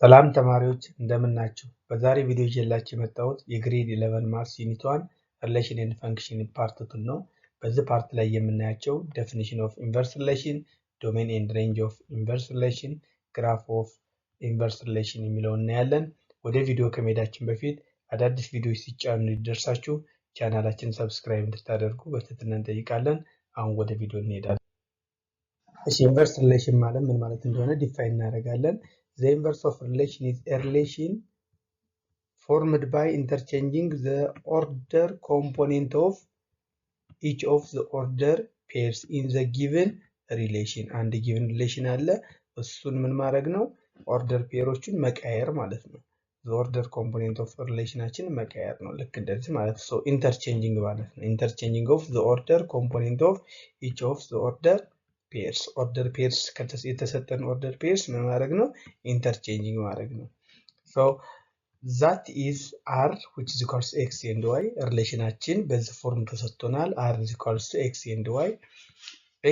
ሰላም ተማሪዎች፣ እንደምናችሁ። በዛሬ ቪዲዮ ይዤላችሁ የመጣሁት የ grade 11 maths unit 1 relation and function part 2 ነው። በዚህ part ላይ የምናያቸው definition of inverse relation፣ domain and range of inverse relation፣ graph of inverse relation የሚለውን እናያለን። ወደ ቪዲዮ ከመሄዳችን በፊት አዳዲስ ቪዲዮዎች ሲጫኑ እንዲደርሳችሁ ቻናላችንን subscribe እንድታደርጉ በትህትና እንጠይቃለን። አሁን ወደ ቪዲዮ እንሄዳለን። እሺ፣ inverse relation ማለት ምን ማለት እንደሆነ define እናደርጋለን። The inverse of relation is a relation formed by interchanging the order component of each of the order pairs in the given relation። አንድ given relation አለ። እሱን ምን ማድረግ ነው? Order pair ኦችን መቀየር ማለት ነው። The order component of relation ኣችን መቀየር ነው። ልክ እንደዚህ ማለት ነው። Interchanging ማለት ነው። Interchanging of the order component of each of the order pairs። Order pairs፣ የተሰጠን order pairs ምን ማድረግ ነው? Interchanging ማድረግ ነው። So that is R which is equals x and y። Relation ኣችን በዚህ form ተሰጥቶናል። R is equals to x and y፣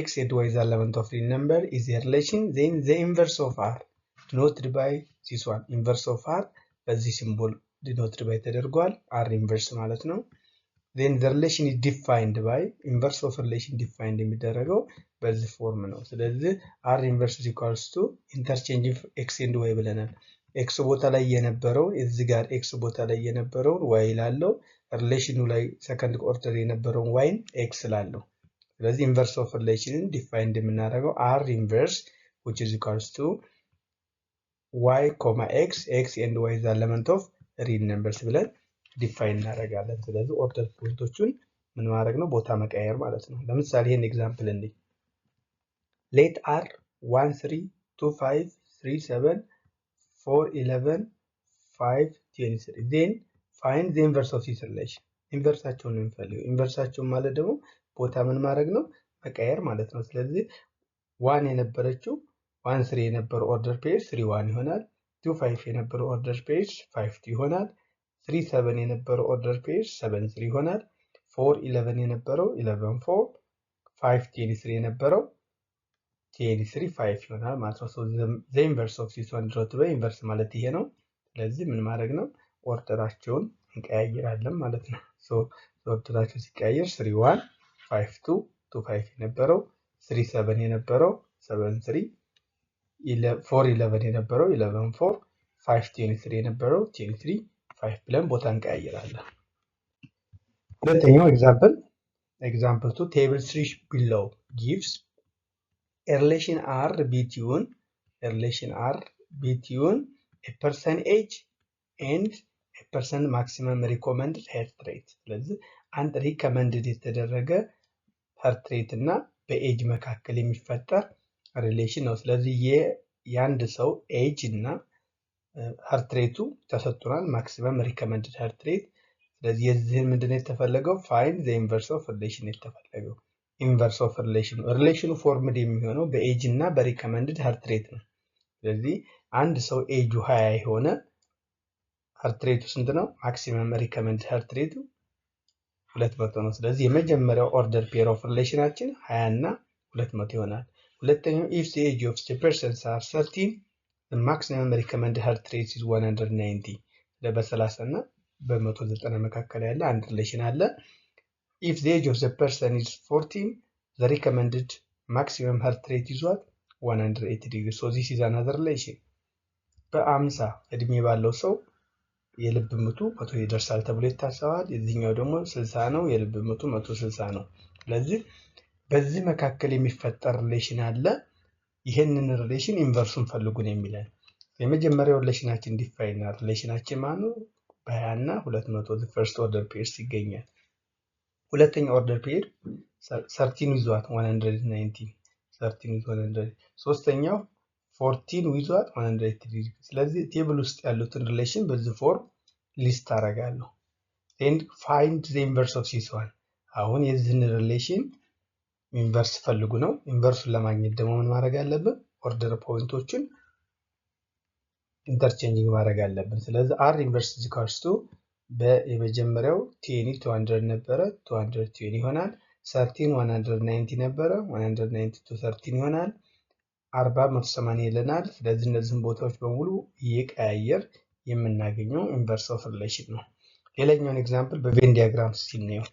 x and y is element of real number, is a relation, then the inverse of R denoted by this one። Inverse of R በዚህ symbol denoted by ተደርጓል። R inverse ማለት ነው። Then the relation is defined by፣ inverse of relation defined የሚደረገው በዚህ form ነው። ስለዚህ R inverse is equals to interchange x and y ብለናል። x ቦታ ላይ የነበረው፣ እዚህ ጋር x ቦታ ላይ የነበረውን y ላለው፣ relation ኑ ላይ second order የነበረውን y ን x ላለው። ስለዚህ inverse of relation ን defined የምናደርገው R inverse which is equals to y comma x፣ x and y is element of real numbers ብለን define እናደርጋለን። ስለዚህ order point ኦቹን ምን ማድረግ ነው? ቦታ መቀየር ማለት ነው። ለምሳሌ ይህን example እንይ። Let R 1 3 2 5 3 7 4 11 5 23, then find the inverse of this relation። Inverse ኣቸውን ነው የምንፈልገው። Inverse ኣቸውን ማለት ደግሞ ቦታ ምን ማድረግ ነው? መቀየር ማለት ነው። ስለዚህ one የነበረችው፣ 1 3 የነበረው order pair 3 1 ይሆናል። 2 5 የነበረው order pair 5 2 ይሆናል። 3 7 የነበረው order pair 7 3 ይሆናል። 4 11 የነበረው 11 4፣ 5 23 የነበረው 23 5 ይሆናል ማለት ነው። The inverse of this one denoted by፣ inverse ማለት ይሄ ነው። ስለዚህ ምን ማድረግ ነው? Order ኣቸውን እንቀያይራለን ማለት ነው። Order ኣቸው ሲቀያየር 3 1 5 2 2 5 የነበረው 3 7 የነበረው 7 3፣ 4 11 የነበረው 11 4፣ 5 23 የነበረው 23 5 ብለን ቦታ እንቀያይራለን። ሁለተኛው example፣ example 2: table 3 below gives a relation R between, a relation R between a person age and a person maximum recommended heart rate። ስለዚህ አንድ recommended የተደረገ heart rate እና በ age መካከል የሚፈጠር relation ነው። ስለዚህ የአንድ ሰው age እና heart rate ኡ ተሰጥቶናል፣ maximum recommended heart rate። ስለዚህ የዚህን ምንድነው የተፈለገው? Find the inverse of relation የተፈለገው inverse of relation ኑ። Relation ኑ formed የሚሆነው በ age እና በ recommended heart rate ነው። ስለዚህ አንድ ሰው age ኡ 20 የሆነ heart rate ኡ ስንት ነው? Maximum recommended heart rate ኡ 200 ነው። ስለዚህ የመጀመሪያው order pair of relation ኣችን 20 እና 200 ይሆናል። ሁለተኛው፣ if the age of the persons are 13, maximum recommended heart rate is 190። በ30 እና በ190 መካከል ያለ አንድ relation አለ። If the age of the person is 14, the recommended maximum heart rate is what? 180 degree. So this is another relation። በ50 እድሜ ባለው ሰው የልብ ምቱ 100 ይደርሳል ተብሎ ይታሰባል። የዚህኛው ደግሞ 60 ነው፣ የልብ ምቱ 160 ነው። ስለዚህ በዚህ መካከል የሚፈጠር relation አለ። ይህንን relation inverse ኡን ፈልጉ ነው የሚለን። የመጀመሪያው relation ኣችን define relation ኣችን ማነው? በ20 እና 200 first order pairs ይገኛል። ሁለተኛ order pair 13 with what? 190፣ 13 with 100። ሶስተኛው 14 with what? 180። ስለዚህ table ውስጥ ያሉትን relation በዚህ form list አደርጋለሁ። And find the inverse of this one። አሁን የዚህን relation inverse ፈልጉ ነው። Inverse ኡን ለማግኘት ደግሞ ምን ማድረግ አለብን? Order point ኦችን interchanging ማድረግ አለብን። ስለዚህ R inverse is equals to የመጀመሪያው 20 200 ነበረ፣ 220 ይሆናል። 13 190 ነበረ፣ 190 to 13 ይሆናል። 40 180 ይለናል። ስለዚህ እነዚህን ቦታዎች በሙሉ እየቀያየር የምናገኘው inverse of relation ነው። ሌላኛውን example በ Venn diagram ስናየው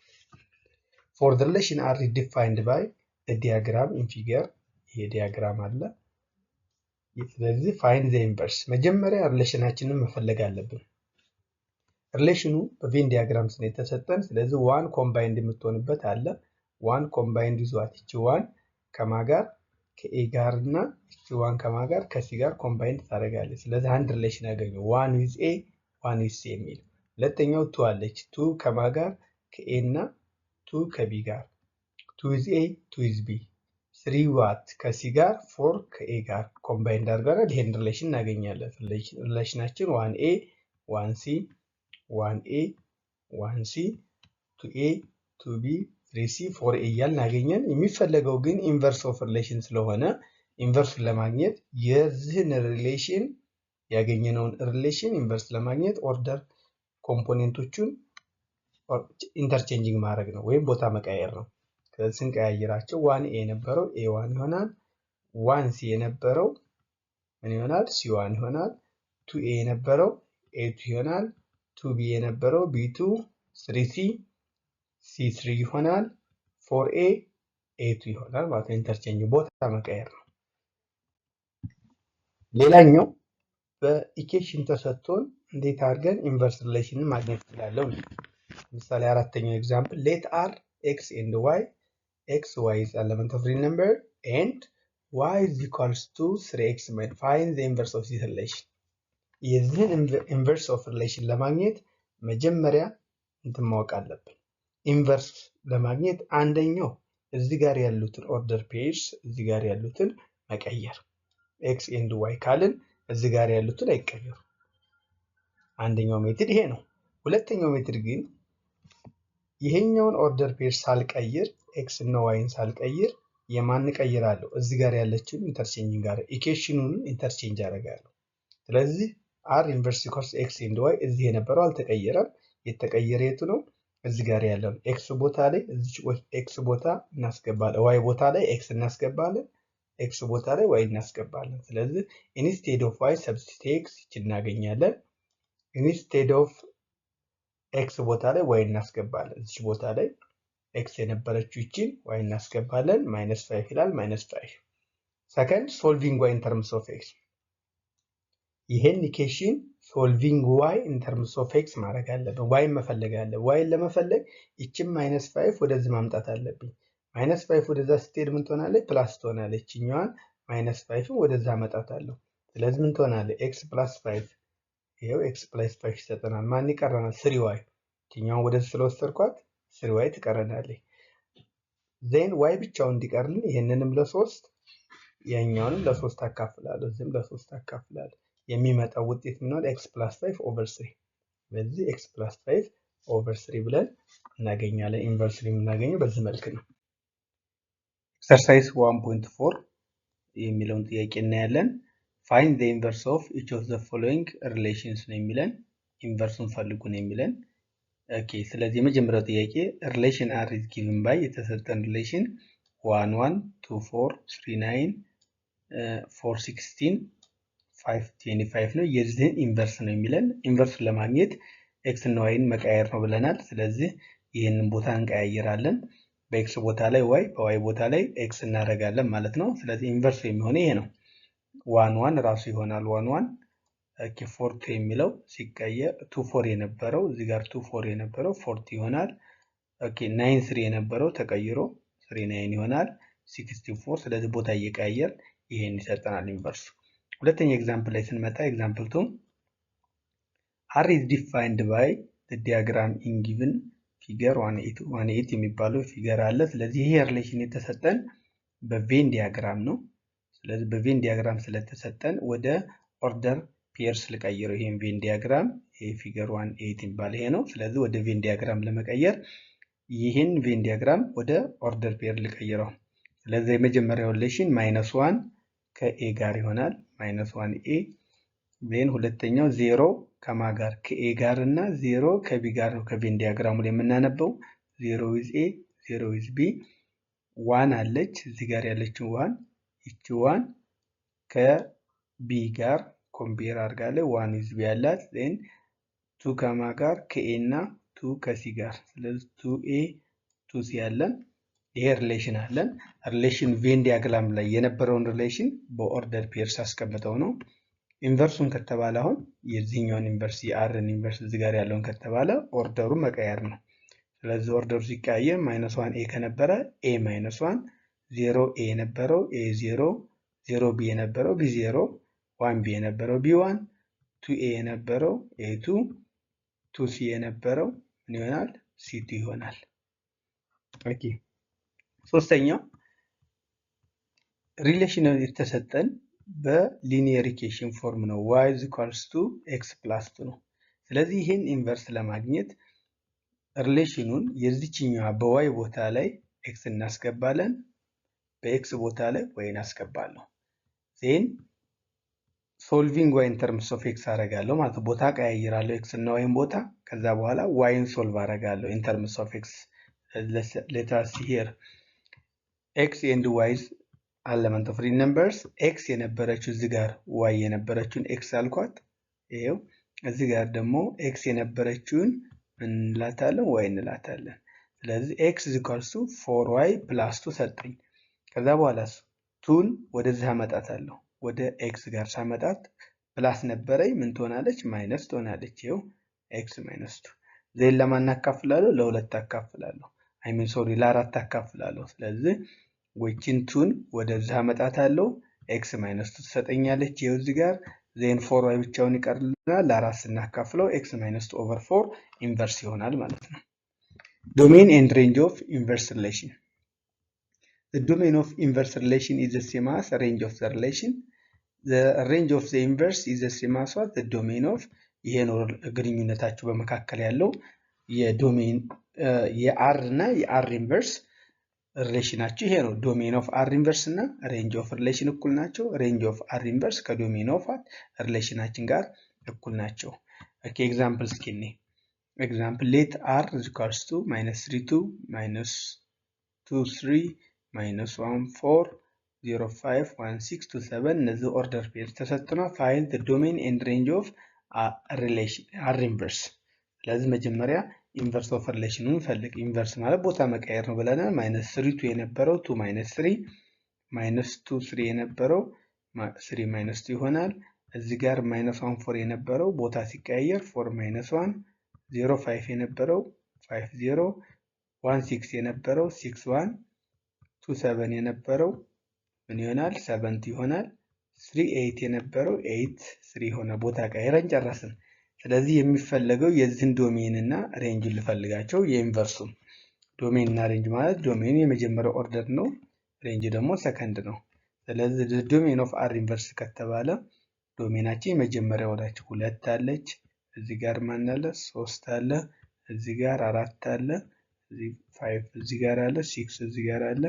for the relation R is defined by the diagram in figure፣ ይሄ diagram አለ። ስለዚህ find the inverse፣ መጀመሪያ relation ኣችንን መፈለግ አለብን። Relation ኑ በ Venn diagram ስለ የተሰጠን፣ ስለዚህ one combined የምትሆንበት አለ። One combined ይዟት ይቺ one ከማ ጋር? ከ A ጋር እና ይቺ one ከማ ጋር? ከ C ጋር combined ታደርጋለች። ስለዚህ አንድ relation ያገኘው one with A, one with C የሚል። ሁለተኛው two አለች። Two ከማ ጋር? ከ A እና two ከ B ጋር፣ two with A, two with B። Three what? ከ C ጋር፣ four ከ A ጋር combined አድርገናል። ይሄን relation እናገኛለን። Relation ኣችን one A, one C, one A, one C, two A, two B, three C, four A እያልን አገኘን። የሚፈለገው ግን inverse of relation ስለሆነ inverse ኡን ለማግኘት የዚህን relation ያገኘነውን relation inverse ለማግኘት order component ኦቹን interchanging ማድረግ ነው ወይም ቦታ መቀየር ነው። ስንቀያይራቸው one A የነበረው A one ይሆናል። One C የነበረው ምን ይሆናል? C one ይሆናል። Two A የነበረው A two ይሆናል። Two B የነበረው B two፣ three C C three ይሆናል። Four A A two ይሆናል ማለት ነው። Interchange ቦታ መቀየር ነው። ሌላኛው በ equation ተሰጥቶን እንዴት አድርገን inverse relation ን ማግኘት እንችላለን ነው። ለምሳሌ አራተኛው example፣ let R x and y, x, y is element of real number and y is equals to three x minus, find the inverse of this relation። የዚህን inverse of relation ለማግኘት መጀመሪያ እንትን ማወቅ አለብን። Inverse ለማግኘት አንደኛው እዚህ ጋር ያሉትን order pairs እዚህ ጋር ያሉትን መቀየር፣ x and y ካልን እዚህ ጋር ያሉትን አይቀየሩ። አንደኛው method ይሄ ነው። ሁለተኛው method ግን ይሄኛውን order pair ሳልቀይር፣ x እና y ን ሳልቀይር የማን እቀይራለሁ? እዚህ ጋር ያለችውን interchanging ጋር equation ኑን interchange አደርጋለሁ። ስለዚህ R inverse equals x and y እዚህ የነበረው አልተቀየረም። የተቀየረ የቱ ነው? እዚህ ጋር ያለውን x ቦታ ላይ እዚህ x ቦታ እናስገባለን። y ቦታ ላይ x እናስገባለን። x ቦታ ላይ y እናስገባለን። ስለዚህ instead of y substitute x እናገኛለን። Instead of x ቦታ ላይ y እናስገባለን። እዚች ቦታ ላይ x የነበረችው ይችን y እናስገባለን። Minus five ይላል። Minus five። Second, solving y in terms of x፣ ይሄን equation solving y in terms of x ማድረግ አለብን። y ን መፈለግ አለብን። y ን ለመፈለግ ይችን minus five ወደዚህ ማምጣት አለብኝ። Minus five ወደዛ ስትሄድ ምን ትሆናለች? Plus ትሆናለች። ይችኛዋን minus five ን ወደዛ አመጣታለሁ። ስለዚህ ምን ትሆናለች? X plus five፣ ይኸው x plus five ይሰጠናል። ማን ይቀረናል? Three y። ይችኛዋን ወደዚህ ስለወሰድኳት three y ትቀረናለች። Then y ብቻውን እንዲቀርልን ይህንንም ለሶስት ያኛውንም ለሶስት አካፍላለሁ። እዚህም ለሶስት አካፍላለሁ። የሚመጣው ውጤት ምን ይሆናል? X plus five over three። በዚህ x plus five over three ብለን እናገኛለን። Inversely የምናገኘው በዚህ መልክ ነው። Exercise 1.4 የሚለውን ጥያቄ እናያለን። Find the inverse of each of the following relations ነው የሚለን። Inverse ኡን ፈልጉ ነው የሚለን። Okay፣ ስለዚህ የመጀመሪያው ጥያቄ relation R is given by የተሰጠን relation 1 1 2 4 3 9 4 16 5 25 ነው። የዚህን inverse ነው የሚለን። Inverse ኡን ለማግኘት x እና y ን መቀያየር ነው ብለናል። ስለዚህ ይህንን ቦታ እንቀያይራለን። በ x ቦታ ላይ y፣ በ y ቦታ ላይ x እናደርጋለን ማለት ነው። ስለዚህ inverse ኡ የሚሆነው ይሄ ነው። One one ራሱ ይሆናል። One one፣ okay፣ four two የሚለው ሲቀየር two four የነበረው፣ እዚህ ጋር two four የነበረው four two ይሆናል። Okay፣ nine three የነበረው ተቀይሮ three nine ይሆናል። 64፣ ስለዚህ ቦታ እየቀያየር ይሄን ይሰጠናል inverse ኡ። ሁለተኛ example ላይ ስንመጣ፣ example two, R is defined by diagram in given figure 18 የሚባለው figure አለ። ስለዚህ ይሄ relation የተሰጠን በ Venn diagram ነው። ስለዚህ በ Venn diagram ስለተሰጠን ወደ order pairs ልቀይረው። ይሄን Venn diagram፣ ይሄ figure 18 የሚባል ይሄ ነው። ስለዚህ ወደ Venn diagram ለመቀየር ይህን Venn diagram ወደ order pair ልቀይረው። ስለዚህ የመጀመሪያው relation minus one ከ A ጋር ይሆናል። Minus one A፣ then ሁለተኛው ዜሮ ከማ ጋር? ከ A ጋር እና ዜሮ ከ B ጋር ነው። ከ Venn diagram ኡ ላይ የምናነበው zero with A, zero with B። One አለች እዚህ ጋር ያለችው one፣ ይቺ one ከ B ጋር compare አድርጋለች። One is B ያላት፣ then two ከማ ጋር? ከ A እና two ከ C ጋር። ስለዚህ two A, two C ያለን ይሄ relation አለን። Relation Venn diagram ላይ የነበረውን relation በ order pairs አስቀምጠው ነው። Inverse ኡን ከተባለ፣ አሁን የዚህኛውን inverse፣ የ R ን inverse እዚህ ጋር ያለውን ከተባለ order ኡ መቀየር ነው። ስለዚህ order ኡ ሲቀያየር minus one A ከነበረ A minus one፣ zero A የነበረው A zero፣ zero B የነበረው B zero፣ one B የነበረው B one፣ two A የነበረው A two፣ two C የነበረው ምን ይሆናል? C two ይሆናል። Okay፣ ሶስተኛው relation የተሰጠን በ linear equation form ነው። y is equals to x plus two ነው። ስለዚህ ይህን inverse ለማግኘት relation ኑን የዚችኛዋ በ y ቦታ ላይ x እናስገባለን፣ በ x ቦታ ላይ y እናስገባለሁ። Then solving y in terms of x አረጋለሁ ማለት ነው። ቦታ ቀያይራለሁ x እና y ን ቦታ። ከዛ በኋላ y ን solve አረጋለሁ in terms of x። Let us here x and y is element of real numbers። x የነበረችው እዚህ ጋር y የነበረችውን x አልኳት። ይኸው እዚህ ጋር ደግሞ x የነበረችውን ምን እንላታለን? y እንላታለን። ስለዚህ x is equals to four y plus two ሰጠኝ። ከዛ በኋላ two ን ወደዚህ አመጣታለሁ። ወደ x ጋር ሳመጣት plus ነበረኝ፣ ምን ትሆናለች? Minus ትሆናለች። ይኸው x minus two። Then ለማን አካፍላለሁ? ለሁለት አካፍላለሁ። I mean, sorry፣ ለአራት አካፍላለሁ። ስለዚህ ወይችን two ን ወደዚህ አመጣታለሁ። x minus two ትሰጠኛለች። ይኸው እዚህ ጋር then four y ብቻውን ይቀርልናል። ለአራት ስናካፍለው x minus two over four inverse ይሆናል ማለት ነው። Domain and range of inverse relation. The domain of inverse relation is the same as range of the relation. The range of the inverse is the same as what? The domain of። ይሄ ነው ግንኙነታቸው፣ በመካከል ያለው የ domain የ R እና የ R inverse relation ኣቸው ይሄ ነው። Domain of R inverse እና range of relation እኩል ናቸው። Range of R inverse ከ domain of relation ኣችን ጋር እኩል ናቸው። Okay፣ example እስኪ እኔ example: let R is equals to minus 3 2 minus 2 3 minus 1 4 0 5 1 6 2 7። እነዚህ order pair ተሰጥቷል። Find the domain and range of relation R inverse። ስለዚህ መጀመሪያ inverse of relation ኑን እንፈልግ። Inverse ማለት ቦታ መቀየር ነው ብለናል። Minus three two የነበረው two minus three፣ minus two three የነበረው three minus two ይሆናል። እዚህ ጋር minus one four የነበረው ቦታ ሲቀያየር four minus one፣ zero five የነበረው five zero፣ one six የነበረው six one፣ two seven የነበረው ምን ይሆናል? Seven two ይሆናል። Three eight የነበረው eight three ሆነ። ቦታ ቀይረን ጨረስን። ስለዚህ የሚፈለገው የዚህን domain እና range ልፈልጋቸው። የ inverse ኡን domain እና range ማለት domain ኑ የመጀመሪያው order ነው፣ range ደግሞ ሰከንድ ነው። ስለዚህ domain of R inverse ከተባለ domain ኣችን የመጀመሪያው ወዳቸው ሁለት አለች፣ እዚህ ጋር ማን አለ? ሶስት አለ፣ እዚህ ጋር አራት አለ፣ እዚህ five እዚህ ጋር አለ፣ six እዚህ ጋር አለ፣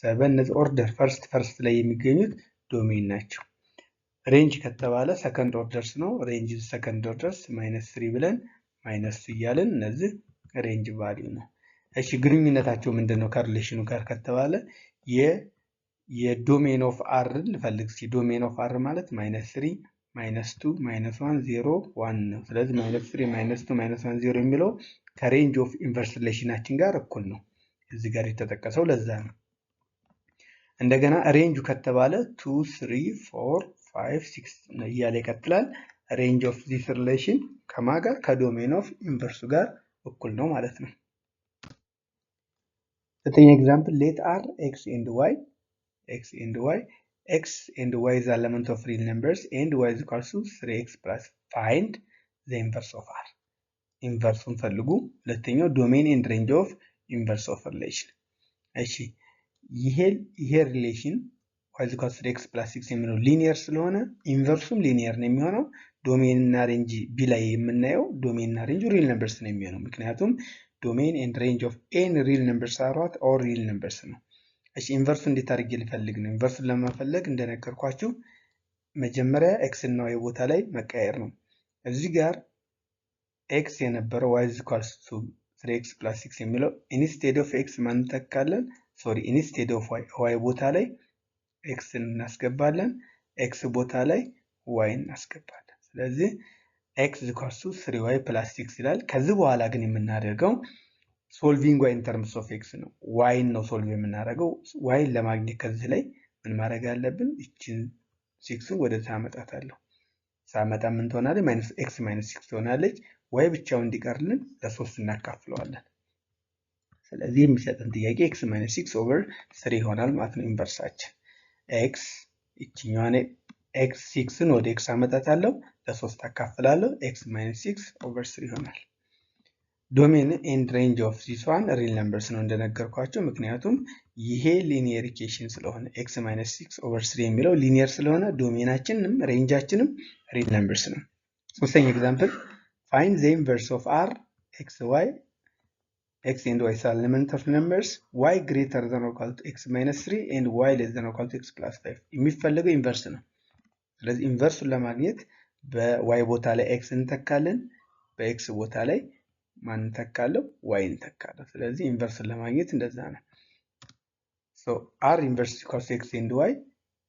seven። እነዚህ order first ላይ የሚገኙት domain ናቸው። Range ከተባለ second orders ነው። Range second orders minus three ብለን minus two እያልን እነዚህ range value ነው። እሺ፣ ግንኙነታቸው ምንድን ነው ከ relation ኑ ጋር ከተባለ የ domain of R ን ልፈልግ እስኪ። Domain of R ማለት minus three minus two minus one zero one ነው። ስለዚህ minus three minus two minus one zero የሚለው ከ range of inverse relation ኣችን ጋር እኩል ነው። እዚህ ጋር የተጠቀሰው ለዛ ነው። እንደገና range ኡ ከተባለ two three four five six እያለ ይቀጥላል። Range of this relation ከማ ጋር? ከ domain of inverse ኡ ጋር እኩል ነው ማለት ነው። ሁለተኛ example: let R x and y, x and y, x and y is element of real numbers and y is equals to 3x plus። Find the inverse of R። Inverse ኡን ፈልጉ። ሁለተኛው domain and range of inverse of relation። እሺ፣ ይሄ relation y is equals to 3x plus 6 የሚለው linear ስለሆነ inverse ኡም linear ነው የሚሆነው። Domain እና range B ላይ የምናየው domain እና range real numbers ነው የሚሆነው፣ ምክንያቱም domain and range of any real numbers are what? All real numbers ነው። እሺ፣ inverse ኡ እንዴት አድርጌ ልፈልግ ነው? Inverse ኡን ለመፈለግ እንደነገርኳችሁ መጀመሪያ x እና y ቦታ ላይ መቀየር ነው። እዚህ ጋር x የነበረው y is equals to 3x plus 6 የሚለው instead of x ማን እንተካለን? Sorry, instead of y, y ቦታ ላይ x እናስገባለን። x ቦታ ላይ y እናስገባለን። ስለዚህ x equals to 3 y plus 6 ይላል። ከዚህ በኋላ ግን የምናደርገው solving y in terms of x ነው። y ን ነው solve የምናደርገው። y ን ለማግኘት ከዚህ ላይ ምን ማድረግ አለብን? ይችን ሲክስን ወደዚህ አመጣታለሁ። ሳመጣ ምን ትሆናለች? Minus x minus 6 ትሆናለች። y ብቻውን እንዲቀርልን ለሶስት እናካፍለዋለን። ስለዚህ የሚሰጠን ጥያቄ x minus 6 over 3 ይሆናል ማለት ነው። Inverse ኣችን x ይችኛዋን x 6ን ወደ x አመጣታለሁ፣ ለሶስት አካፍላለሁ። x minus 6 over 3 ይሆናል። Domain and range of this one real numbers ነው እንደነገርኳቸው። ምክንያቱም ይሄ linear equation ስለሆነ x minus 6 over 3 የሚለው linear ስለሆነ domain ኣችንም range ኣችንም real numbers ነው። ሶስተኛ example, find the inverse of R x y, x and y are element of numbers, y greater than or equal to x minus 3 and y less than or equal to x plus 5። የሚፈለገው inverse ነው። ስለዚህ inverse ኡን ለማግኘት በ y ቦታ ላይ x እንተካለን፣ በ x ቦታ ላይ ማን እንተካለው? Y እንተካለን። ስለዚህ inverse ኡን ለማግኘት እንደዛ ነው። So R inverse equals x and y,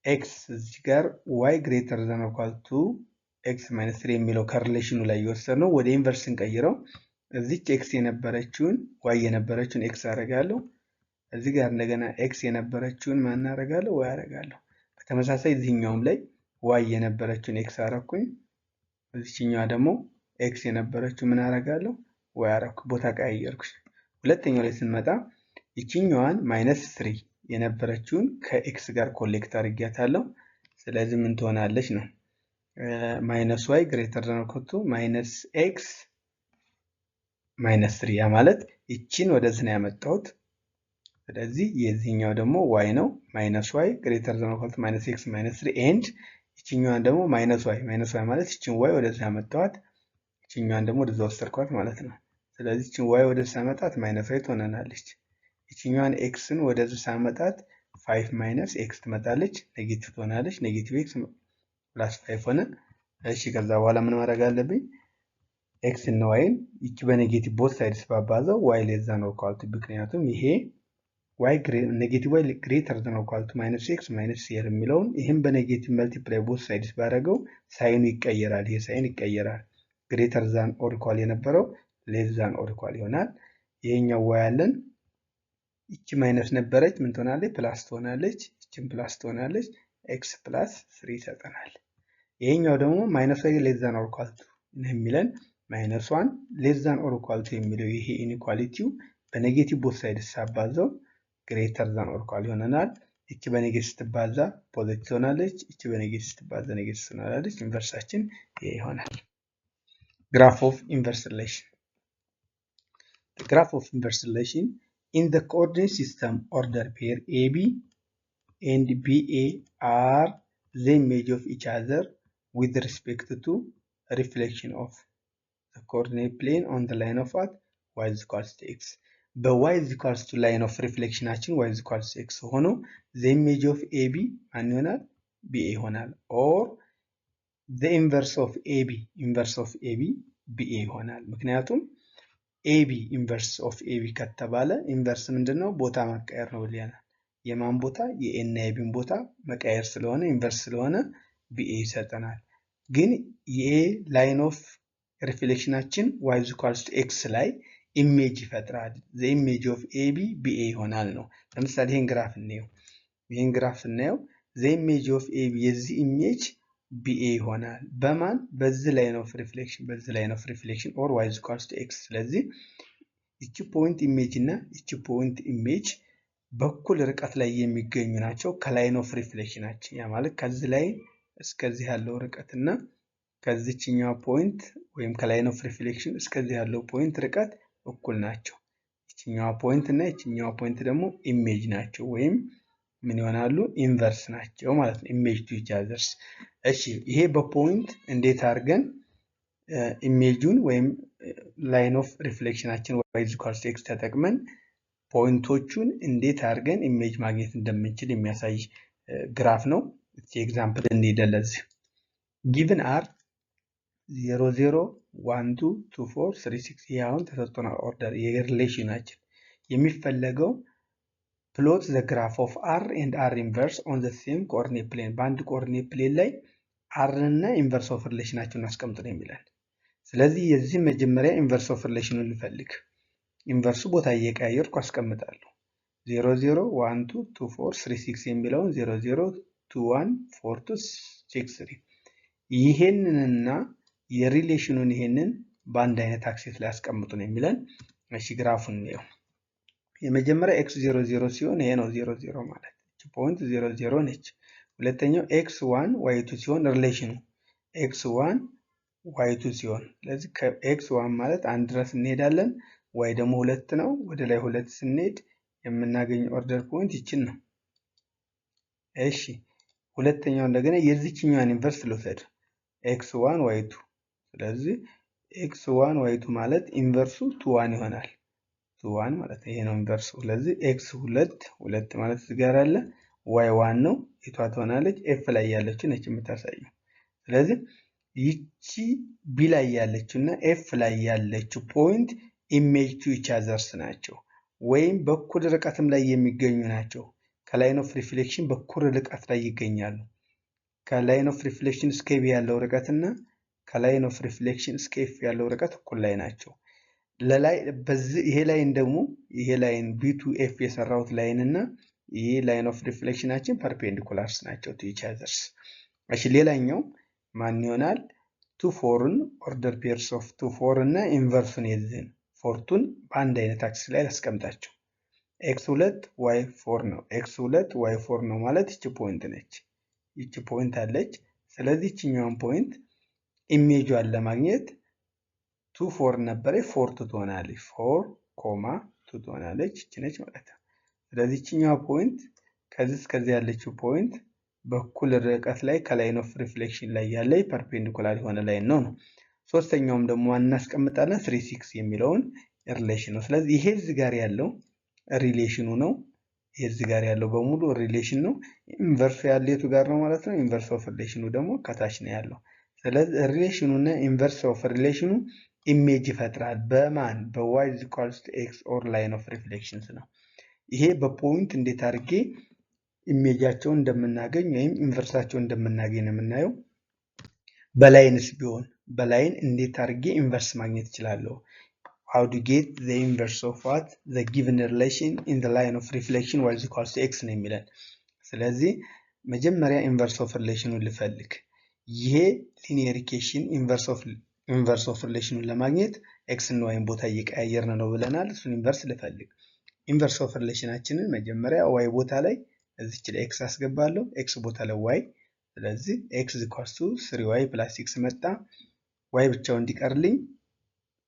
x እዚህ ጋር y greater than or equal to x minus 3 የሚለው ከ relation ኑ ላይ የወሰድነው ወደ inverse ስንቀይረው እዚች x የነበረችውን y የነበረችውን x አደርጋለሁ። እዚህ ጋር እንደገና x የነበረችውን ማን አደርጋለሁ? Y አደርጋለሁ። በተመሳሳይ እዚህኛውም ላይ y የነበረችውን x አረኩኝ። እዚችኛዋ ደግሞ x የነበረችው ምን አደርጋለሁ? Y አረኩ። ቦታ ቀያየርኩ። ሁለተኛው ላይ ስንመጣ ይችኛዋን minus 3 የነበረችውን ከ x ጋር collect አድርጊያታለሁ። ስለዚህ ምን ትሆናለች ነው? Minus y greater than or equal to minus x minus 3። ያ ማለት ይቺን ወደዚህ ነው ያመጣሁት። ስለዚህ የዚህኛው ደግሞ y ነው፣ minus y greater than or equal to minus x minus 3 and ይችኛዋን ደግሞ minus y, minus y ማለት ይችን y ወደዚህ ያመጣኋት፣ ይችኛዋን ደግሞ ወደዛ ወሰድኳት ማለት ነው። ስለዚህ ይችን y ወደዚህ ሳመጣት minus y ትሆነናለች። ይችኛዋን x ን ወደዚህ ሳመጣት 5 minus x ትመጣለች፣ negative ትሆናለች። Negative x plus 5 ሆነ። እሺ፣ ከዛ በኋላ ምን ማድረግ አለብኝ? X እና y ን ይቺ በ negative both sides ባባዛው y less than or equal to፣ ምክንያቱም ይሄ y negative y greater than or equal to minus x minus 3 የሚለውን ይህም በ negative multiply both sides ባደረገው sign ኑ ይቀየራል። ይሄ sign ይቀየራል። Greater than or equal የነበረው less than or equal ይሆናል። ይሄኛው y ያለን ይቺ minus ነበረች፣ ምን ትሆናለች? Plus ትሆናለች። ይቺም plus ትሆናለች። x plus 3 ይሰጠናል። ይሄኛው ደግሞ minus y less than or equal to የሚለን minus 1 less than or equal to የሚለው ይሄ inequality ው በ negative both side ሳባዛው greater than or equal ይሆነናል። ይቺ በ negative ስትባዛ positive ትሆናለች። ይቺ በ negative ስትባዛ negative ትሆናለች። Inverse ኣችን ይሄ ይሆናል። Graph of inverse relation. The graph of inverse relation: in the coordinate system, order pair AB and BA are the image of each other with respect to reflection of the coordinate plane on the line of what? Y is equals to x። በ y is equals to line of reflection ኣችን y is equals to x ሆኖ the image of AB ማን ይሆናል? BA ይሆናል። Or the inverse of AB, inverse of AB BA ይሆናል። ምክንያቱም AB, inverse of AB ከተባለ inverse ምንድን ነው? ቦታ መቀየር ነው ብለናል። የማን ቦታ? የ A እና የ B ን ቦታ መቀየር ስለሆነ inverse ስለሆነ BA ይሰጠናል። ግን የ line of reflection ኣችን y is equals to x ላይ image ይፈጥራል። The image of AB BA ይሆናል ነው። ለምሳሌ ይህን graph እንየው። ይህን graph ስናየው the image of AB የዚህ image BA ይሆናል። በማን? በዚህ line of reflection፣ በዚህ line of reflection or y is equals to x። ስለዚህ ይቺ point image እና ይቺ point image በእኩል ርቀት ላይ የሚገኙ ናቸው ከ line of reflection ኣችን። ያ ማለት ከዚህ ላይ እስከዚህ ያለው ርቀት እና ከዚችኛው point ወይም ከ line of reflection እስከዚህ ያለው point ርቀት እኩል ናቸው። ይችኛዋ point እና ይችኛዋ point ደግሞ image ናቸው ወይም ምን ይሆናሉ? Inverse ናቸው ማለት ነው። Image to each others። እሺ፣ ይሄ በ point እንዴት አድርገን image ኡን ወይም line of reflection ኣችን y is equals to x ተጠቅመን point ኦቹን እንዴት አድርገን image ማግኘት እንደምንችል የሚያሳይ graph ነው። እስኪ example እንሂድ። ለዚህ given are 0 0 1 2 2 4 3 6። ይሄ አሁን ተሰጥቶናል። Order የ relation ኣችን የሚፈለገው Plot the graph of R and R inverse on the same coordinate plane። በአንድ coordinate plane ላይ R እና inverse of relation ኣቸውን አስቀምጡ ነው የሚለን። ስለዚህ የዚህ መጀመሪያ inverse of relation ኑን ልፈልግ። Inverse ኡ ቦታ እየቀያየርኩ አስቀምጣለሁ። 0 0 1 2 2 4 3 6 የሚለውን 0 0 2 1 4 2 6 3፣ ይሄንንና የ relation ኑን ይሄንን በአንድ አይነት axis ላይ አስቀምጡ ነው የሚለን። እሺ፣ graph ኡን እንየው። የመጀመሪያ x 0 0 ሲሆን ይሄ ነው፣ 0 0 ማለት እቺ point 0 0 ነች። ሁለተኛው x 1 y 2 ሲሆን፣ relation ኑ x 1 y 2 ሲሆን፣ ስለዚህ ከ x 1 ማለት አንድ ድረስ እንሄዳለን። y ደግሞ ሁለት ነው። ወደ ላይ ሁለት ስንሄድ የምናገኘው order point ይችን ነው። እሺ፣ ሁለተኛው እንደገና የዚችኛዋን inverse ልውሰድ፣ x 1 y 2። ስለዚህ x 1 y 2 ማለት inverse ኡ 2 1 ይሆናል። 2 1 ማለት ይሄ ነው inverse ኡ። ስለዚህ x ሁለት፣ ሁለት ማለት እዚህ ጋር አለ፣ y 1 ነው፣ የቷ ትሆናለች? F ላይ ያለችው ነች የምታሳየው። ስለዚህ ይቺ B ላይ ያለችው እና F ላይ ያለችው point image to each others ናቸው፣ ወይም በእኩል ርቀትም ላይ የሚገኙ ናቸው። ከ line of reflection በእኩል ርቀት ላይ ይገኛሉ። ከ line of reflection እስከ B ያለው ርቀት እና ከ line of reflection እስከ F ያለው ርቀት እኩል ላይ ናቸው። ለላይ በዚህ ይሄ line ደግሞ፣ ይሄ line B to F የሰራሁት line እና ይሄ line of reflection ኣችን perpendiculars ናቸው to each others። እሺ፣ ሌላኛው ማን ይሆናል? 2 4 ን፣ order pairs of 2 4 እና inverse ኡን የዚህን 4 2 ን በአንድ አይነት axis ላይ ላስቀምጣቸው። x ሁለት y 4 ነው። x ሁለት y 4 ነው ማለት ይቺ point ነች። ይቺ point አለች። ስለዚህ ይችኛዋን point image ኧን ለማግኘት 2 4 ነበረ፣ 4 2 ትሆናለች። 4 comma 2 ትሆናለች። ይቺ ነች ማለት ነው። ስለዚህ ይችኛዋ point ከዚህ እስከዚህ ያለችው point በኩል ርቀት ላይ ከ line of reflection ላይ ያለ perpendicular የሆነ line ነው። ሶስተኛውም ደግሞ እናስቀምጣለን፣ 3 6 የሚለውን relation ነው። ስለዚህ ይሄ እዚህ ጋር ያለው relation ኑ ነው። ይሄ እዚህ ጋር ያለው በሙሉ relation ነው። Inverse ኡ ያለው የቱ ጋር ነው ማለት ነው? Inverse of relation ኑ ደግሞ ከታች ነው ያለው። ስለዚህ relation ኑ እና inverse of relation ኑ image ይፈጥራል። በማን? በ y is equals to x or line of reflections ነው። ይሄ በ point እንዴት አድርጌ image ኣቸውን እንደምናገኝ ወይም inverse ኣቸውን እንደምናገኝ ነው የምናየው። በ line ስ ቢሆን፣ በ line እንዴት አድርጌ inverse ማግኘት እችላለሁ? How to get the inverse of what the given relation in the line of reflection y is equals to x ነው የሚለን። ስለዚህ መጀመሪያ inverse of relation ኑን ልፈልግ። ይሄ linear equation inverse of relation ኑን ለማግኘት x እና y ን ቦታ እየቀያየርን ነው ብለናል። እሱን inverse ልፈልግ። Inverse of relation ኣችንን መጀመሪያ y ቦታ ላይ፣ እዚች ላይ x አስገባለሁ፣ x ቦታ ላይ y። ስለዚህ x equals to 3 y plus 6 መጣ። y ብቻው እንዲቀርልኝ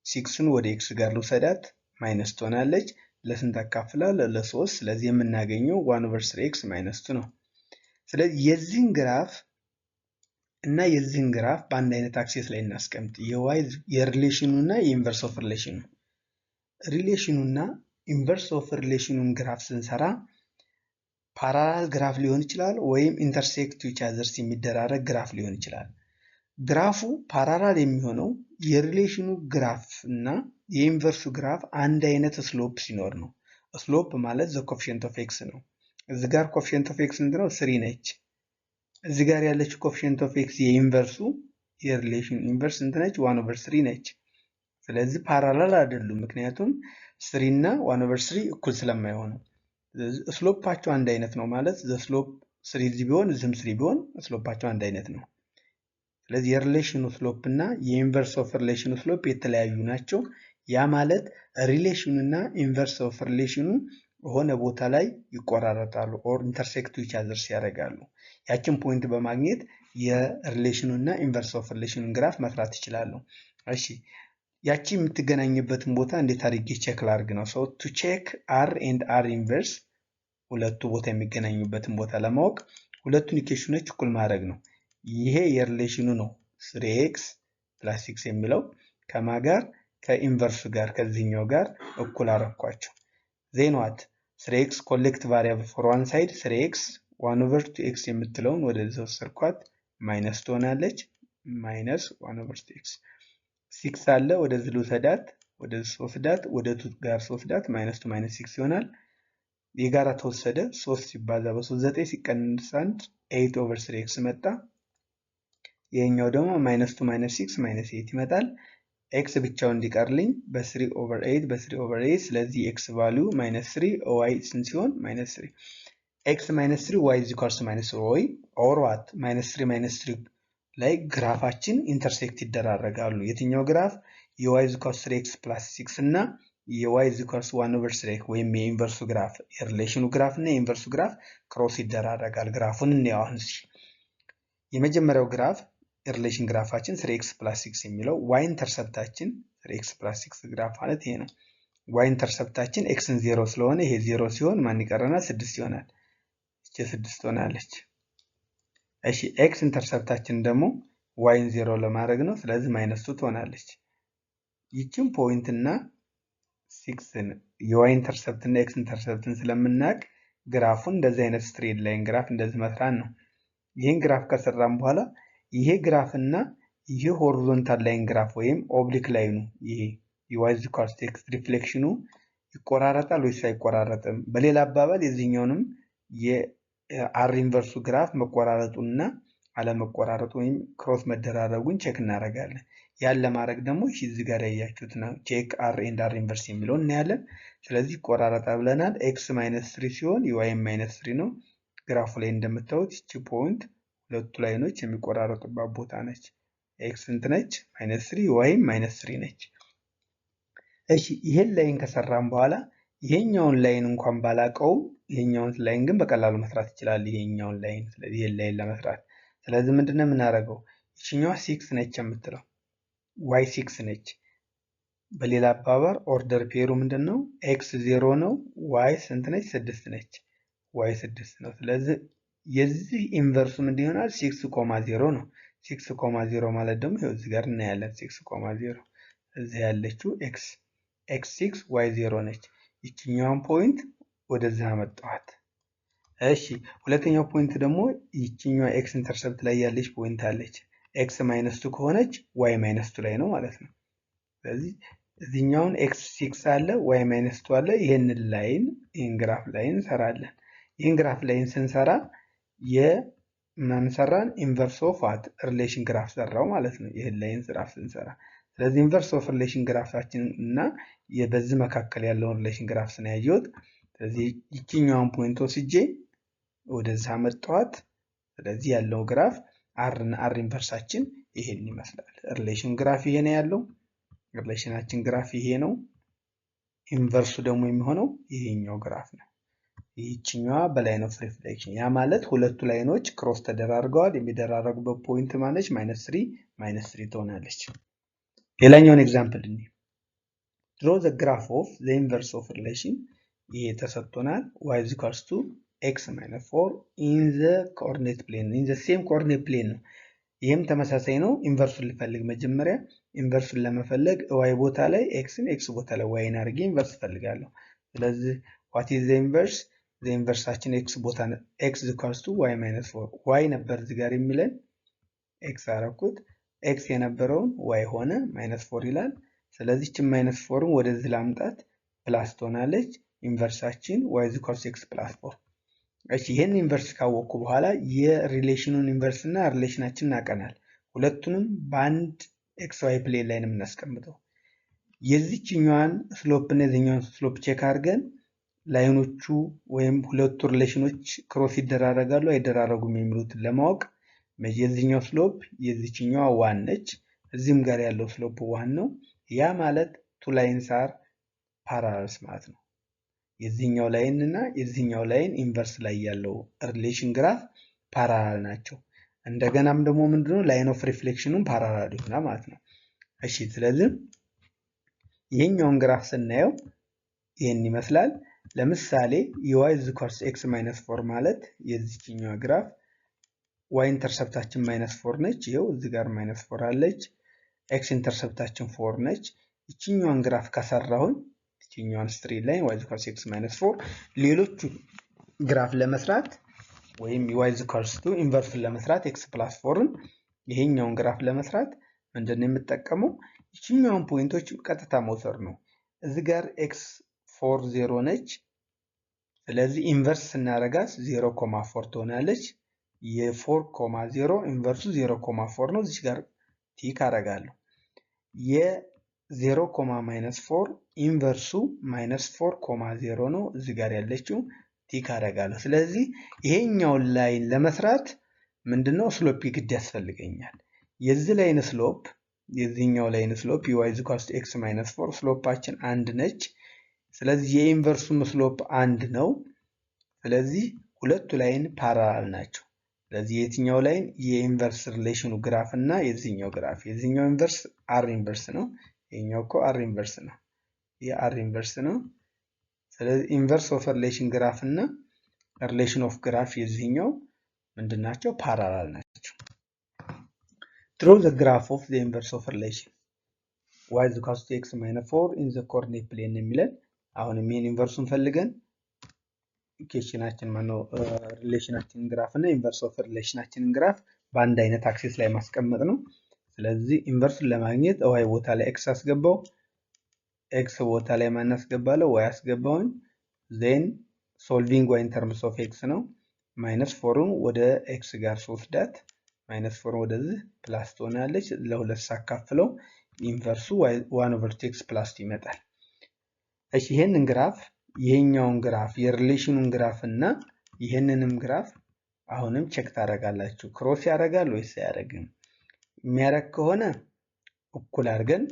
ሲክስን ወደ x ጋር ልውሰዳት፣ minus ትሆናለች። ለስንት አካፍላል? ለሶስት። ስለዚህ የምናገኘው 1 over 3 x minus 2 ነው። ስለዚህ የዚህን graph እና የዚህን graph በአንድ አይነት axis ላይ እናስቀምጥ። የዋይ የሪሌሽኑ እና የኢንቨርስ ኦፍ ሪሌሽኑ፣ ሪሌሽኑ እና ኢንቨርስ ኦፍ ሪሌሽኑን ግራፍ ስንሰራ parallel graph ሊሆን ይችላል ወይም intersect each others የሚደራረግ graph ሊሆን ይችላል። Graph ኡ parallel የሚሆነው የ relation ኑ graph እና የ inverse ኡ graph አንድ አይነት slope ሲኖር ነው። Slope ማለት the coefficient of x ነው። እዚህ ጋር coefficient of x ስንት ነው? 3 ነች። እዚህ ጋር ያለችው coefficient of x የ inverse ኡ፣ የ relation inverse ስንት ነች? 1 over 3 ነች። ስለዚህ parallel አይደሉም፣ ምክንያቱም 3 እና 1 over 3 እኩል ስለማይሆኑ። Slope ኣቸው አንድ አይነት ነው ማለት the slope 3 እዚህ ቢሆን እዚህም 3 ቢሆን slope ኣቸው አንድ አይነት ነው። ስለዚህ የ relation ኑ slope እና የ inverse of relation ኑ slope የተለያዩ ናቸው። ያ ማለት relation ኑ እና inverse of relation ኑ የሆነ ቦታ ላይ ይቆራረጣሉ or intersect each others ያደርጋሉ። ያችን point በማግኘት የ relation ኑ እና inverse of relation ኑን graph መስራት ይችላሉ። እሺ፣ ያቺ የምትገናኝበትን ቦታ እንዴት አድርጌ check ላድርግ ነው። So to check R and R inverse፣ ሁለቱ ቦታ የሚገናኙበትን ቦታ ለማወቅ ሁለቱን equation ኖች እኩል ማድረግ ነው። ይሄ የ relation ኑ ነው፣ 3 x plus 6 የሚለው ከማ ጋር? ከ inverse ኡ ጋር፣ ከዚህኛው ጋር እኩል አረኳቸው። Then what? 3 x, collect variable for one side, 3 x, 1 over 2 x የምትለውን ወደዚህ ወሰድኳት፣ minus ትሆናለች። Minus 1 over 2 x፣ 6 አለ፣ ወደዚህ ልውሰዳት፣ ወደዚህ ስወስዳት፣ ወደ 2 ጋር ስወስዳት minus 2 minus 6 ይሆናል። የጋራ ተወሰደ። 3 ሲባዛ በ3 9 ሲቀንስ 1 8 over 3 x መጣ። ይሄኛው ደግሞ minus 2 minus 6 minus 8 ይመጣል። x ብቻውን እንዲቀርልኝ በ3 over 8 በ3 over 8። ስለዚህ x value minus 3 y ስንት ሲሆን minus 3 x minus 3 y is equals to minus y or what minus 3 minus 3 ላይ graph ኣችን intersect ይደራረጋሉ። የትኛው graph? የ y is equals 3 x plus 6 እና የ y is equals 1 over 3 ወይም የኢንቨርሱ ግራፍ የሪሌሽኑ ግራፍ እና የኢንቨርሱ ግራፍ ክሮስ ይደራረጋል። graph ኡን እንየው አሁን እስኪ። የመጀመሪያው graph የ relation graph ኣችን 3 x plus 6 የሚለው y intercept ኣችን 3 x plus 6 graph ማለት ይሄ ነው። y intercept ኣችን x ን 0 ስለሆነ ይሄ 0 ሲሆን ማን ይቀረናል? 6 ይሆናል። እቺ 6 ትሆናለች። እሺ x intercept ኣችን ደግሞ y ን 0 ለማድረግ ነው። ስለዚህ minus 2 ትሆናለች። ይችን point እና 6ን የ y intercept እና x intercept ን ስለምናውቅ graph ኡን እንደዚህ አይነት straight line graph እንደዚህ መስራት ነው። ይህን graph ከሰራን በኋላ ይሄ graph እና ይሄ horizontal line graph ወይም oblique line ኑ ይሄ የ y is equals to x reflection ኑ ይቆራረጣል ወይስ አይቆራረጥም? በሌላ አባባል የዚህኛውንም የ R inverse ኡ graph መቆራረጡና አለመቆራረጡ ወይም cross መደራረጉን check እናደርጋለን። ያን ለማድረግ ደግሞ እዚህ ጋር ያያችሁት ነው check R and R inverse የሚለውን እናያለን። ስለዚህ ይቆራረጣል ብለናል። x minus 3 ሲሆን የ y minus 3 ነው። graph ኡ ላይ እንደምታዩት ይቺ point ሁለቱ line ኖች የሚቆራረጡባት ቦታ ነች። x ስንት ነች? minus 3 y minus 3 ነች። እሺ ይሄን line ከሰራን በኋላ ይሄኛውን line እንኳን ባላቀውም ይሄኛውን line ግን በቀላሉ መስራት ይችላል። ይሄኛውን line ስለዚህ ይሄን line ለመስራት ስለዚህ ምንድነው የምናደርገው? ይችኛዋ 6 ነች የምትለው y 6 ነች። በሌላ አባባል order pair ኡ ምንድነው? x 0 ነው፣ y ስንት ነች? 6 ነች። y 6 ነው። ስለዚህ የዚህ inverse ኡ ምንድን ይሆናል? 6.0 ነው። 6.0 ማለት ደግሞ ይኸው እዚህ ጋር እናያለን። 6.0 እዚህ ያለችው x x 6 y 0 ነች። ይችኛዋን point ወደዚህ አመጣኋት። እሺ ሁለተኛው point ደግሞ ይችኛዋ x intercept ላይ ያለች point አለች። x minus 2 ከሆነች y minus 2 ላይ ነው ማለት ነው። ስለዚህ እዚህኛውን x 6 አለ y minus 2 አለ። ይሄንን line ይሄን graph line እንሰራለን። ይሄን graph line ስንሰራ የማንሰራን inverse of what relation graph ሰራው ማለት ነው። ይሄን line graph ስንሰራ ስለዚህ inverse of relation graph ኣችን እና በዚህ መካከል ያለውን relation graph ስናያየው ስለዚህ ይችኛዋን point ወስጄ ወደዛ አመጣኋት። ስለዚህ ያለው graph R እና R inverse ኣችን ይሄን ይመስላል። relation graph ይሄ ነው ያለው። relation ኣችን graph ይሄ ነው። inverse ኡ ደግሞ የሚሆነው ይሄኛው graph ነው። ይህችኛዋ በ line of reflection ያ ማለት ሁለቱ line ኖች cross ተደራርገዋል። የሚደራረጉበት point ማነች? minus 3 minus 3 ትሆናለች። ሌላኛውን example እንይ። Draw the graph of the inverse of relation ይሄ ተሰጥቶናል። y is equals to x minus 4 in the coordinate plane in the same coordinate plane ነው። ይህም ተመሳሳይ ነው። inverse ኡን ልፈልግ መጀመሪያ inverse ኡን ለመፈለግ y ቦታ ላይ x ን x ቦታ ላይ y ን አድርጌ inverse እፈልጋለሁ። ስለዚህ what is the inverse? The inverse ኣችን x ቦታ x equals to y minus 4 y ነበር እዚህ ጋር የሚለን x አረኩት። x የነበረውን y ሆነ minus 4 ይላል። ስለዚህ ይህችን minus 4 ን ወደዚህ ላምጣት plus ትሆናለች። inverse ኣችን y is equals to x plus 4። እሺ ይሄን inverse ካወቅኩ በኋላ የ relation ኑን inverse እና relation ኣችንን እናቀናል። ሁለቱንም በአንድ x y plane ላይ ነው የምናስቀምጠው። የዚህኛዋን slope እና የዚህኛውን slope check አድርገን line ኖቹ ወይም ሁለቱ relation ኖች cross ይደራረጋሉ አይደራረጉም የሚሉትን ለማወቅ የዚህኛው slope የዚህኛዋ one ነች። እዚህም ጋር ያለው slope one ነው። ያ ማለት two lines are parallels ማለት ነው። የዚህኛው line እና የዚህኛው line inverse ላይ ያለው relation graph parallel ናቸው። እንደገናም ደግሞ ምንድነው line of reflection ኑን parallel ይሆናል ማለት ነው። እሺ ስለዚህ ይሄኛውን graph ስናየው ይሄን ይመስላል። ለምሳሌ የ y is equals x minus 4 ማለት የዚህኛው graph y intercept ኣችን minus 4 ነች። ይኸው እዚህ ጋር minus 4 አለች። x intercept ኣችን 4 ነች። ይችኛዋን graph ከሰራሁኝ ይችኛዋን straight line y is equals x minus 4 ሌሎቹ graph ለመስራት ወይም y is equals to inverse ኡን ለመስራት x plus 4ን ይሄኛውን graph ለመስራት ምንድነው የምጠቀመው? ይችኛዋን point ኦች ቀጥታ መውሰድ ነው። እዚህ ጋር x 4 0 ነች። ስለዚህ inverse ስናረጋት 0.4 ትሆናለች። የ4.0 inverse ኡ 0.4 ነው። እዚህ ጋር tick አረጋለሁ። የ0.-4 inverse ኡ -4.0 ነው። እዚህ ጋር ያለችው tick አረጋለሁ። ስለዚህ ይሄኛውን line ለመስራት ምንድነው slope ግድ ያስፈልገኛል። የዚህ line slope የዚህኛው line slope y is equals to x minus 4 slope ኣችን አንድ ነች። ስለዚህ የ inverse ኡም slope አንድ ነው። ስለዚህ ሁለቱ line parallel ናቸው። ስለዚህ የትኛው line የ inverse relation ኑ graph እና የዚህኛው graph የዚህኛው inverse R inverse ነው። ይሄኛው እኮ R inverse ነው። ይሄ R inverse ነው። ስለዚህ inverse of relation graph እና relation of graph የዚህኛው ምንድናቸው? Parallel ናቸው። Draw the graph of the inverse of relation y is equals to x minus 4 in the coordinate plane የሚለን አሁንም ይሄን inverse ኡን ፈልገን equation ኣችን ማነው relation ኣችንን graph እና inverse of relation ኣችንን graph በአንድ አይነት axis ላይ ማስቀመጥ ነው። ስለዚህ inverse ኡን ለማግኘት y ቦታ ላይ x አስገባው፣ x ቦታ ላይ ማን አስገባለሁ? y አስገባውኝ። Then solving y in terms of x ነው። Minus four ን ወደ x ጋር ስወስዳት minus four ን ወደዚህ plus ትሆናለች። ለሁለት ሳካፍለው inverse ኡ one over two x plus two ይመጣል። እሺ ይሄንን graph ይሄኛውን graph የ relation ኑን graph እና ይሄንንም graph አሁንም check ታደርጋላችሁ። Cross ያደርጋል ወይስ አያደርግም? የሚያደርግ ከሆነ እኩል አድርገን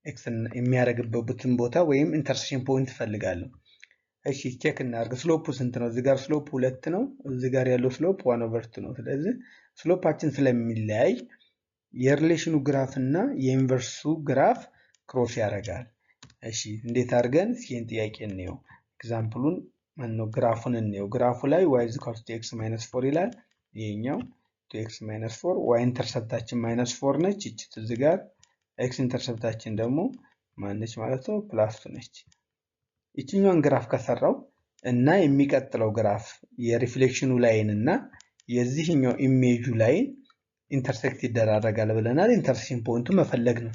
x የሚያደርግበትን ቦታ ወይም intersection point እፈልጋለሁ። እሺ check እናድርግ። Slope ኡ ስንት ነው? እዚህ ጋር slope ሁለት ነው። እዚህ ጋር ያለው slope one over two ነው። ስለዚህ slope ኣችን ስለሚለያይ የ relation ኑ graph እና የ inverse ኡ graph cross ያደርጋል። እሺ እንዴት አድርገን እስኪ ይሄን ጥያቄ እንየው። Example ኡን ማነው graph ኡን እንየው። Graph ኡ ላይ y is equals to x minus four ይላል። ይሄኛው two x minus four y intercept ኣችን minus four ነች። ይቺ እዚህ ጋር x intercept ኣችን ደግሞ ማነች ማለት ነው? Plus two ነች። ይችኛዋን graph ከሰራው እና የሚቀጥለው graph የ reflection ኑ line እና የዚህኛው image ኡ line intersect ይደራረጋል ብለናል። Intersection point ኡ መፈለግ ነው።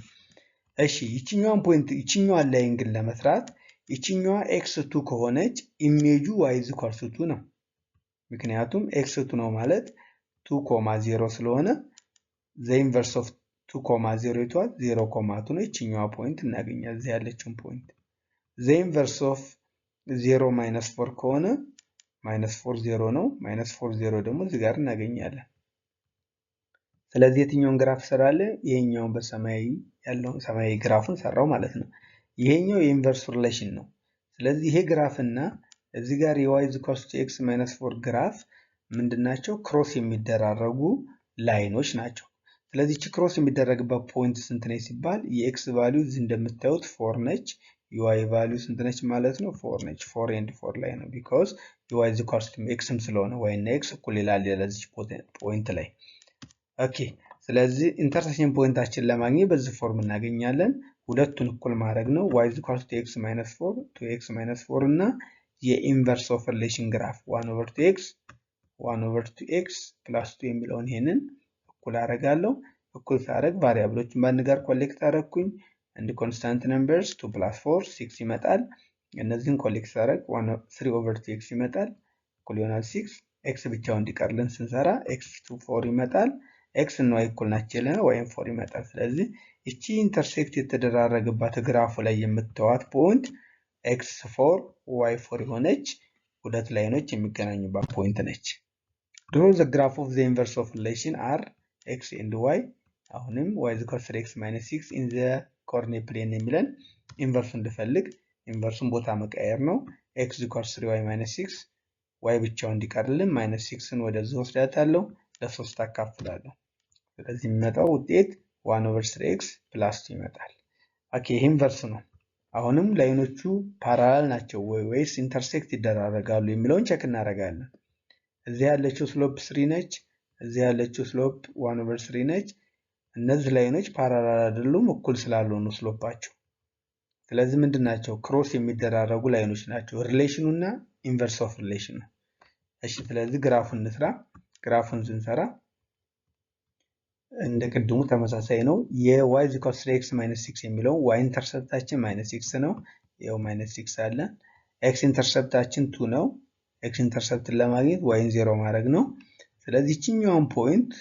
እሺ ይችኛዋን point ይችኛዋን line ግን ለመስራት ይችኛዋ x two ከሆነች image ኡ y is equals to two ነው። ምክንያቱም x two ነው ማለት two comma zero ስለሆነ the inverse of two comma zero ይቷል zero comma two ነው። ይችኛዋ point እናገኛለን እዚህ ያለችውን point። The inverse of zero minus four ከሆነ minus four zero ነው። Minus four zero ደግሞ እዚህ ጋር እናገኛለን። ስለዚህ የትኛውን graph ሰራለ? ይሄኛውን በሰማያዊ ያለውን ሰማያዊ graph ኡን ሰራው ማለት ነው። ይሄኛው የ inverse relation ነው። ስለዚህ ይሄ graph እና እዚህ ጋር የ y is equals to x minus four graph ምንድናቸው? Cross የሚደራረጉ line ኖች ናቸው። ስለዚህ እቺ cross የሚደረግበት point ስንት ነች ሲባል የ x value እዚህ እንደምታዩት four ነች። የ y value ስንት ነች ማለት ነው? Four ነች። Four and four ላይ ነው because የ y is equals to x ም ስለሆነ y እና x እኩል ይላል ለዚህ point ላይ። Okay ስለዚህ intersection point ኣችን ለማግኘት በዚህ form እናገኛለን። ሁለቱን እኩል ማድረግ ነው። y is equals to x minus four two x minus four እና የ inverse of relation graph one over two x one over two x plus two የሚለውን ይሄንን እኩል አደርጋለሁ። እኩል ሳደርግ variable ኦችን በአንድ ጋር collect አደረግኩኝ። እንድ constant numbers two plus four six ይመጣል። እነዚህን collect ሳደርግ three over two x ይመጣል። እኩል ይሆናል six። x ብቻውን እንዲቀርልን ስንሰራ x two four ይመጣል። x እና y እኩል ናቸው ይለናል፣ ወይም four ይመጣል። ስለዚህ እቺ intersect የተደራረገባት graph ኡ ላይ የምትዋት point x four y four የሆነች ሁለት line ኖች የሚገናኙባት point ነች። Draw the graph of the inverse of relation R x and y አሁንም y is equal x minus six in the coordinate plane የሚለን inverse ኡ እንድፈልግ inverse ኡን ቦታ መቀየር ነው። x equal three y minus six y ብቻው እንዲቀርልን minus six ን ወደዚህ ወስዳታለሁ ለሶስት አካፍላለሁ። ስለዚህ የሚመጣው ውጤት one over three x plus two ይመጣል። Okay ይህ inverse ነው። አሁንም line ኖቹ parallel ናቸው ወይ ወይስ intersect ይደራረጋሉ የሚለውን check እናደርጋለን። እዚህ ያለችው slope three ነች። እዚህ ያለችው slope one over three ነች። እነዚህ line ኖች parallel አይደሉም፣ እኩል ስላልሆኑ slope ኣቸው። ስለዚህ ምንድን ናቸው? Cross የሚደራረጉ line ኖች ናቸው። Relation ኑ እና inverse of relation ኑ። እሺ ስለዚህ graph ኡን እንስራ። Graph ኡን ስንሰራ እንደ ቅድሙ ተመሳሳይ ነው። የ y is equals to x minus six የሚለው y intercept ኣችን minus six ነው። ይኸው minus six አለ። x intercept ኣችን two ነው። x intercept ን ለማግኘት y ን ዜሮ ማድረግ ነው። ስለዚህ ይችኛዋን point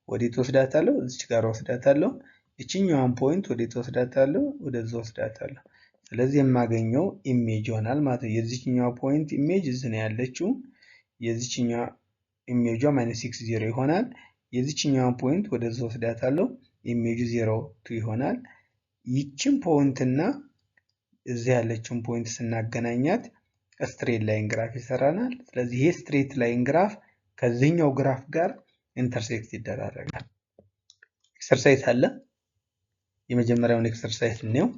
ወዴት ወስዳታለሁ? እዚች ጋር ወስዳታለሁ። ይችኛዋን point ወዴት ወስዳታለሁ? ወደዛ ወስዳታለሁ። ስለዚህ የማገኘው image ይሆናል ማለት ነው። የዚችኛዋ point image እዚህ ነው ያለችው። የዚችኛዋ image ዋ minus 6 0 ይሆናል። የዚችኛዋን point ወደዛ ወስዳታለሁ። image ኡ 0 2 ይሆናል። ይችን point እና እዚህ ያለችውን point ስናገናኛት straight line graph ይሰራናል። ስለዚህ ይሄ straight line graph ከዚህኛው graph ጋር intersect ይደራረጋል። Exercise አለ። የመጀመሪያውን exercise እንየው።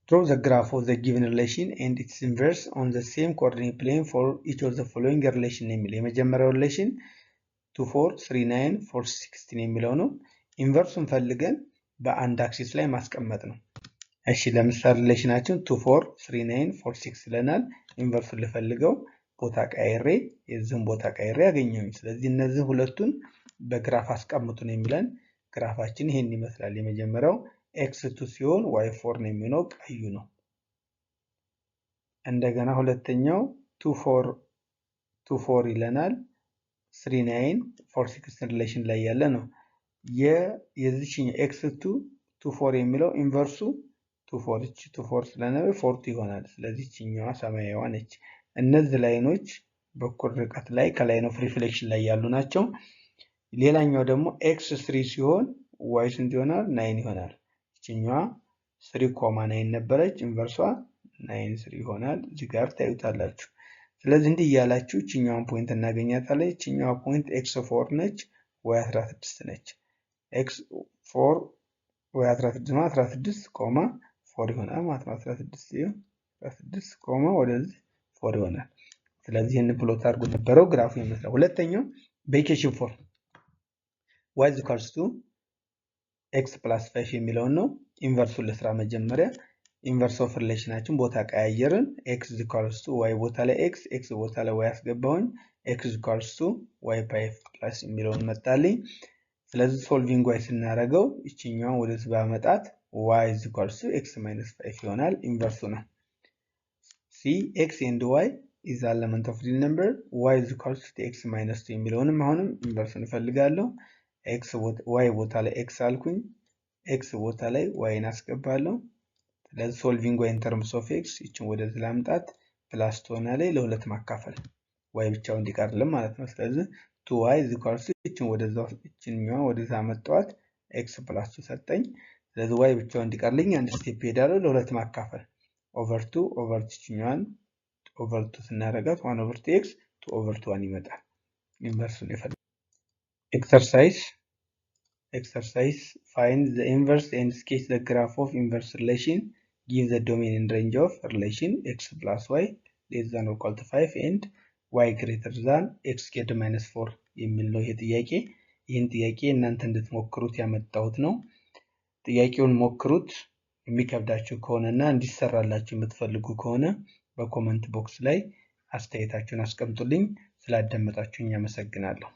Draw the graph of the given relation and its inverse on the same coordinate plane for each of the following relation የሚል። የመጀመሪያው relation 2 4 3 9 4 16 የሚለው ነው። Inverse ኡን ፈልገን በአንድ axis ላይ ማስቀመጥ ነው። እሺ፣ ለምሳሌ relation ኣችን 2 4 3 9 4 6 ይለናል። Inverse ኡን ልፈልገው፣ ቦታ ቀይሬ፣ የዚህን ቦታ ቀይሬ ያገኘሁኝ። ስለዚህ እነዚህ ሁለቱን በ graph አስቀምጡ ነው የሚለን። Graph ኣችን ይሄን ይመስላል። የመጀመሪያው x 2 ሲሆን y 4 ነው የሚሆነው፣ ቀዩ ነው። እንደገና ሁለተኛው 2 4 2 4 ይለናል። 3 9 4 6 relation ላይ ያለ ነው። የዚችኛው x 2 2 4 የሚለው inverse ኡ 2 4፣ እቺ 2 4 ስለነበር 4 2 ይሆናል። ስለዚህ ይችኛዋ ሰማያዊዋ ነች። እነዚህ line ኦች በኩል ርቀት ላይ ከ line of reflection ላይ ያሉ ናቸው። ሌላኛው ደግሞ x 3 ሲሆን y ስንት ይሆናል? 9 ይሆናል። ይችኛዋ 3 comma 9 ነበረች። Inverse ዋ 9 3 ይሆናል። እዚህ ጋር ታዩታላችሁ። ስለዚህ እንዲህ እያላችሁ ይችኛዋን point እናገኛታለን። ይችኛዋ point x 4 ነች፣ y 16 ነች። x 4 y 16 ማለት 16 comma 4 ይሆናል ማለት ነው። 16 ይኸው 16 comma ወደዚህ 4 ይሆናል። ስለዚህ ይህን plot አድርጎ ነበረው graph ኡ ይመስላል። ሁለተኛው በ equation 4 y is equals to x plus 5 የሚለውን ነው። Inverse ኡን ለስራ መጀመሪያ inverse of relation ኣችን ቦታ ቀያየርን። x equals to y ቦታ ላይ x፣ x ቦታ ላይ y አስገባሁኝ። x equals to y 5 plus የሚለውን መጣልኝ። ስለዚህ solving y ስናደርገው ይችኛዋን ወደዚህ ባመጣት y is equals to x minus 5 ይሆናል። Inverse ኡ ነው። C x and y is element of real number, y is equals to x minus 2 የሚለውንም አሁንም inverse ኡን እፈልጋለሁ። x y ቦታ ላይ x አልኩኝ። x ቦታ ላይ y ን አስገባለሁ። ስለዚህ solving y in terms of x፣ ይችን ወደዚህ ላምጣት፣ plus ትሆናለች፣ ለሁለት ማካፈል y ብቻውን እንዲቀርልን ማለት ነው። ስለዚህ 2 y is equals to ይችን ወደዛ፣ ይችኛዋ ወደዛ መጣዋት፣ x plus 2 ሰጠኝ። ስለዚህ y ብቻውን እንዲቀርልኝ አንድ step ሄዳለሁ፣ ለሁለት ማካፈል over 2 over ይችኛዋን over 2 ስናደርጋት 1 over 2 x 2 over 2 1 ይመጣል። Inverse ኡን ይፈልጋል። Exercise: find the inverse and sketch the graph of inverse relation. Give the domain and range of relation x plus y less than or equal to 5 and y greater than x squared minus 4 የሚል ነው ይሄ ጥያቄ። ይህን ጥያቄ እናንተ እንድትሞክሩት ያመጣሁት ነው። ጥያቄውን ሞክሩት። የሚከብዳችሁ ከሆነ እና እንዲሰራላችሁ የምትፈልጉ ከሆነ በ comment box ላይ አስተያየታችሁን አስቀምጡልኝ። ስላዳመጣችሁኝ አመሰግናለሁ።